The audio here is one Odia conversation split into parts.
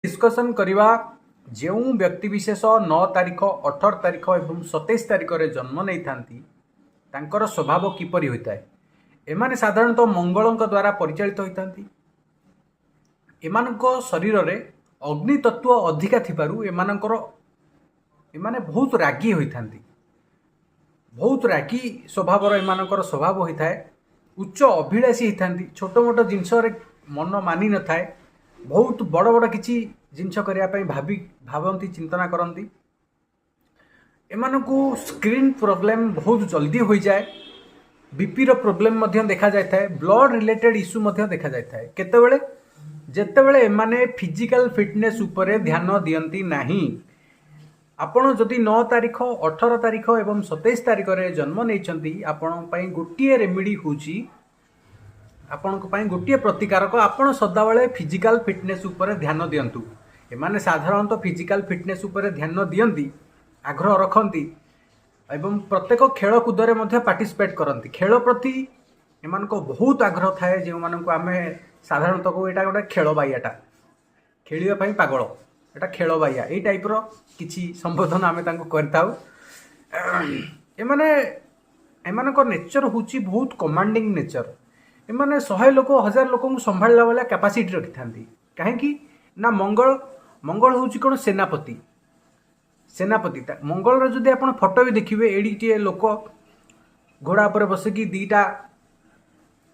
ଡିସ୍କସନ୍ କରିବା, ଯେଉଁ ବ୍ୟକ୍ତିବିଶେଷ 9 ତାରିଖ, 18 ତାରିଖ ଏବଂ 27 ତାରିଖରେ ଜନ୍ମ ନେଇଥାନ୍ତି, ତାଙ୍କର ସ୍ୱଭାବ କିପରି ହୋଇଥାଏ। ଏମାନେ ସାଧାରଣତଃ ମଙ୍ଗଳଙ୍କ ଦ୍ୱାରା ପରିଚାଳିତ ହୋଇଥାନ୍ତି। ଏମାନଙ୍କ ଶରୀରରେ ଅଗ୍ନି ତତ୍ତ୍ୱ ଅଧିକା ଥିବାରୁ ଏମାନେ ବହୁତ ରାଗି ହୋଇଥାନ୍ତି। ବହୁତ ରାଗି ସ୍ୱଭାବର ଏମାନଙ୍କର ସ୍ୱଭାବ ହୋଇଥାଏ। ଉଚ୍ଚ ଅଭିଳାଷୀ ହୋଇଥାନ୍ତି। ଛୋଟ ମୋଟ ଜିନିଷରେ ମନ ମାନି ନଥାଏ। ବହୁତ ବଡ଼ ବଡ଼ କିଛି ଜିନିଷ କରିବା ପାଇଁ ଭାବନ୍ତି, ଚିନ୍ତନା କରନ୍ତି। ଏମାନଙ୍କୁ ସ୍କିନ୍ ପ୍ରୋବ୍ଲେମ୍ ବହୁତ ଜଲ୍ଦି ହୋଇଯାଏ। ବିପିର ପ୍ରୋବ୍ଲେମ୍ ମଧ୍ୟ ଦେଖାଯାଇଥାଏ। ବ୍ଲଡ୍ ରିଲେଟେଡ୍ ଇସ୍ୟୁ ମଧ୍ୟ ଦେଖାଯାଇଥାଏ। କେତେବେଳେ? ଯେତେବେଳେ ଏମାନେ ଫିଜିକାଲ ଫିଟନେସ୍ ଉପରେ ଧ୍ୟାନ ଦିଅନ୍ତି ନାହିଁ। ଆପଣ ଯଦି 9 ତାରିଖ, 18 ତାରିଖ ଏବଂ 27 ତାରିଖରେ ଜନ୍ମ ନେଇଛନ୍ତି, ଆପଣଙ୍କ ପାଇଁ ଗୋଟିଏ ରେମିଡ଼ି ହେଉଛି, ଆପଣଙ୍କ ପାଇଁ ଗୋଟିଏ ପ୍ରତିକାରକ, ଆପଣ ସଦାବେଳେ ଫିଜିକାଲ ଫିଟନେସ୍ ଉପରେ ଧ୍ୟାନ ଦିଅନ୍ତୁ। ଏମାନେ ସାଧାରଣତଃ ଫିଜିକାଲ ଫିଟନେସ୍ ଉପରେ ଧ୍ୟାନ ଦିଅନ୍ତି, ଆଗ୍ରହ ରଖନ୍ତି ଏବଂ ପ୍ରତ୍ୟେକ ଖେଳକୁଦରେ ମଧ୍ୟ ପାର୍ଟିସିପେଟ୍ କରନ୍ତି। ଖେଳ ପ୍ରତି ଏମାନଙ୍କ ବହୁତ ଆଗ୍ରହ ଥାଏ। ଯେଉଁମାନଙ୍କୁ ଆମେ ସାଧାରଣତଃ କହୁ, ଏଇଟା ଗୋଟେ ଖେଳ ବାଇଆଟା, ଖେଳିବା ପାଇଁ ପାଗଳ, ଏଇଟା ଖେଳ ବାଇଆ, ଏଇ ଟାଇପ୍ର କିଛି ସମ୍ବୋଧନ ଆମେ ତାଙ୍କୁ କରିଥାଉ। ଏମାନଙ୍କ ନେଚର ହେଉଛି ବହୁତ କମାଣ୍ଡିଂ ନେଚର। ଏମାନେ 100 ଲୋକ, 1000 ଲୋକଙ୍କୁ ସମ୍ଭାଳିଲା ଭଳିଆ କାପାସିଟି ରଖିଥାନ୍ତି। କାହିଁକି ନା ମଙ୍ଗଳ। ମଙ୍ଗଳ ହେଉଛି କ'ଣ? ସେନାପତି। ସେନାପତି। ମଙ୍ଗଳର ଯଦି ଆପଣ ଫଟୋ ବି ଦେଖିବେ, ଏଡ଼ିଟିଏ ଲୋକ ଘୋଡ଼ା ଉପରେ ବସିକି, ଦୁଇଟା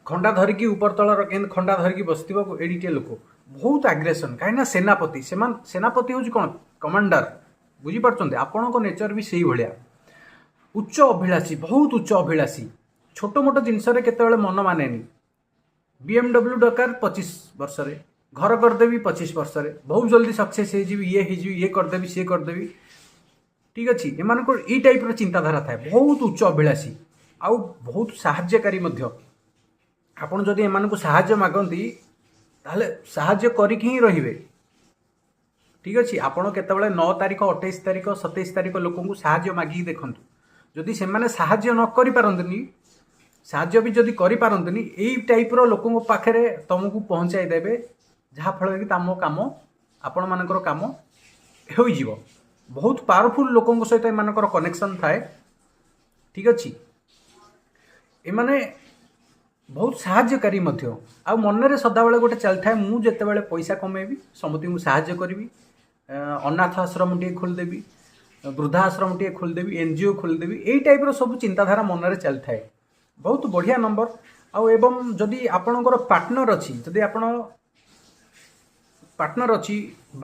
ଖଣ୍ଡା ଧରିକି, ଉପର ତଳର କେମିତି ଖଣ୍ଡା ଧରିକି ବସିଥିବ। ଏଡ଼ିଟିଏ ଲୋକ, ବହୁତ ଆଗ୍ରେସନ୍। କାହିଁକିନା ସେନାପତି ସେମାନେ। ସେନାପତି ହେଉଛି କ'ଣ? କମାଣ୍ଡର। ବୁଝିପାରୁଛନ୍ତି? ଆପଣଙ୍କ ନେଚର ବି ସେଇଭଳିଆ। ଉଚ୍ଚ ଅଭିଳାଷୀ, ବହୁତ ଉଚ୍ଚ ଅଭିଳାଷୀ। ଛୋଟ ମୋଟ ଜିନିଷରେ କେତେବେଳେ ମନ ମାନେନି। ବିଏମ୍ଡବ୍ଲ୍ୟୁ ଦରକାର 25 ବର୍ଷରେ, ଘର କରିଦେବି 25 ବର୍ଷରେ, ବହୁତ ଜଲ୍ଦି ସକ୍ସେସ୍ ହେଇଯିବି, ଇଏ ହେଇଯିବି, ଇଏ କରିଦେବି, ସିଏ କରିଦେବି। ଠିକ୍ ଅଛି? ଏମାନଙ୍କର ଏଇ ଟାଇପ୍ର ଚିନ୍ତାଧାରା ଥାଏ। ବହୁତ ଉଚ୍ଚ ଅଭିଳାଷୀ ଆଉ ବହୁତ ସାହାଯ୍ୟକାରୀ ମଧ୍ୟ। ଆପଣ ଯଦି ଏମାନଙ୍କୁ ସାହାଯ୍ୟ ମାଗନ୍ତି, ତାହେଲେ ସାହାଯ୍ୟ କରିକି ହିଁ ରହିବେ। ଠିକ୍ ଅଛି? ଆପଣ କେତେବେଳେ 9 ତାରିଖ, 28 ତାରିଖ, 27 ତାରିଖ ଲୋକଙ୍କୁ ସାହାଯ୍ୟ ମାଗିକି ଦେଖନ୍ତୁ। ଯଦି ସେମାନେ ସାହାଯ୍ୟ ନ କରିପାରନ୍ତିନି, ସାହାଯ୍ୟ ବି ଯଦି କରିପାରନ୍ତିନି, ଏଇ ଟାଇପ୍ର ଲୋକଙ୍କ ପାଖରେ ତୁମକୁ ପହଞ୍ଚାଇ ଦେବେ, ଯାହାଫଳରେ କି ତମ କାମ, ଆପଣମାନଙ୍କର କାମ ହୋଇଯିବ। ବହୁତ ପାୱାରଫୁଲ୍ ଲୋକଙ୍କ ସହିତ ଏମାନଙ୍କର କନେକ୍ସନ୍ ଥାଏ। ଠିକ୍ ଅଛି? ଏମାନେ ବହୁତ ସାହାଯ୍ୟକାରୀ ମଧ୍ୟ। ଆଉ ମନରେ ସଦାବେଳେ ଗୋଟେ ଚାଲିଥାଏ, ମୁଁ ଯେତେବେଳେ ପଇସା କମେଇବି, ସମସ୍ତଙ୍କୁ ସାହାଯ୍ୟ କରିବି, ଅନାଥ ଆଶ୍ରମଟିଏ ଖୋଲିଦେବି, ବୃଦ୍ଧା ଆଶ୍ରମଟିଏ ଖୋଲିଦେବି, ଏନ୍ଜିଓ ଖୋଲିଦେବି। ଏଇ ଟାଇପ୍ର ସବୁ ଚିନ୍ତାଧାରା ମନରେ ଚାଲିଥାଏ। ବହୁତ ବଢ଼ିଆ ନମ୍ବର। ଆଉ ଏବଂ ଯଦି ଆପଣଙ୍କର ପାର୍ଟନର ଅଛି, ଯଦି ଆପଣ ପାର୍ଟନର ଅଛି